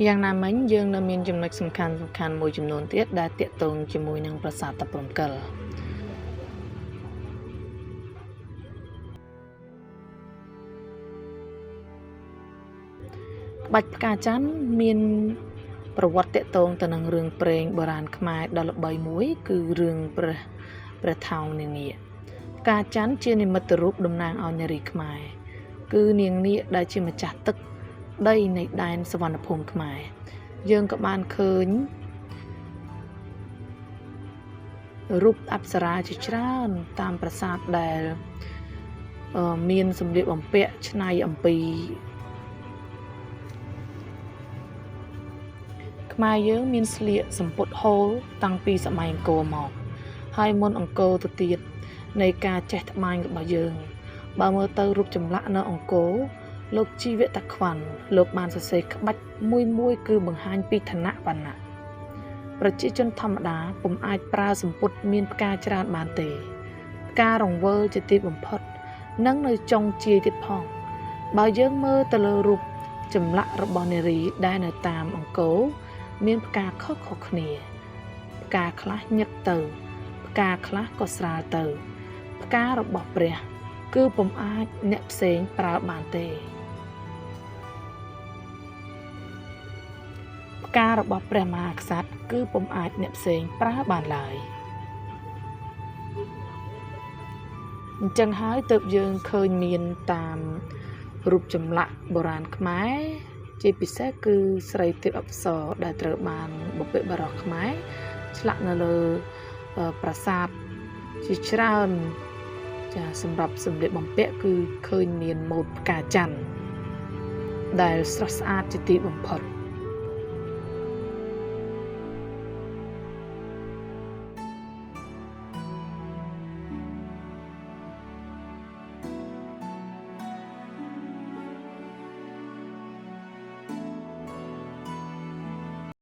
យ៉ាងណាមិញយើងនៅមានចំណុចសំខាន់សំខាន់មួយចំនួនទៀតដែលទាក់ទងជាមួយនឹងប្រាសាទតាព្រហ្មកិលក្បាច់ផ្កាច័ន្ទមានប្រវត្តិទាក់ទងទៅនឹងរឿងព្រេងបុរាណខ្មែរដ៏ល្បីមួយគឺរឿងព្រះថោងនាងនាគផ្កាច័ន្ទជានិមិត្តរូបតំណាងឲ្យនារីខ្មែរគឺនាងនាគដែលជាម្ចាស់ទឹកដីនៃដែនសវណ្ណភូមិខ្មែរយើងក៏បានឃើញរូបអប្សរាជាច្រើនតាមប្រាសាទដែលមានសម្លៀកបំពាក់ច្នៃអំពីខ្មែរយើងមានស្លៀកសំពត់ហូលតាំងពីសម័យអង្គរមកហើយមុនអង្គរទៅទៀតនៃការចេះត្បាញរបស់យើងបើមើលទៅរូបចម្លាក់នៅអង្គរលោកជីវតខ្វាន់លោកបានសរសេរក្បាច់មួយមួយគឺបង្ហាញពីឋានៈវណ្ណៈប្រជាជនធម្មតាពុំអាចប្រើសំពត់មានផ្កាច្រើនបានទេផ្ការង្វើជាទីបំផុតនិងនៅចុងជាយទៀតផងបើយើងមើលទៅលើរូបចម្លាក់របស់នារីដែលនៅតាមអង្គរមានផ្កាខុសៗគ្នាផ្កាខ្លះញឹកទៅផ្កាខ្លះក៏ស្រាលទៅផ្ការបស់ព្រះគឺពុំអាចអ្នកផ្សេងប្រើបានទេផ្ការបស់ព្រះមហាក្សត្រគឺពុំអាចអ្នកផ្សេងប្រើបានឡើយអញ្ចឹងហើយទើបយើងឃើញមានតាមរូបចម្លាក់បុរាណខ្មែរជាពិសេសគឺស្រីទេពអប្សរដែលត្រូវបានបុព្វបុរសខ្មែរឆ្លាក់នៅលើប្រាសាទជាច្រើនចាសម្រាប់សម្លៀកបំពាក់គឺឃើញមានម៉ូដផ្កាច័ន្ទដែលស្រស់ស្អាតជាទីបំផុត។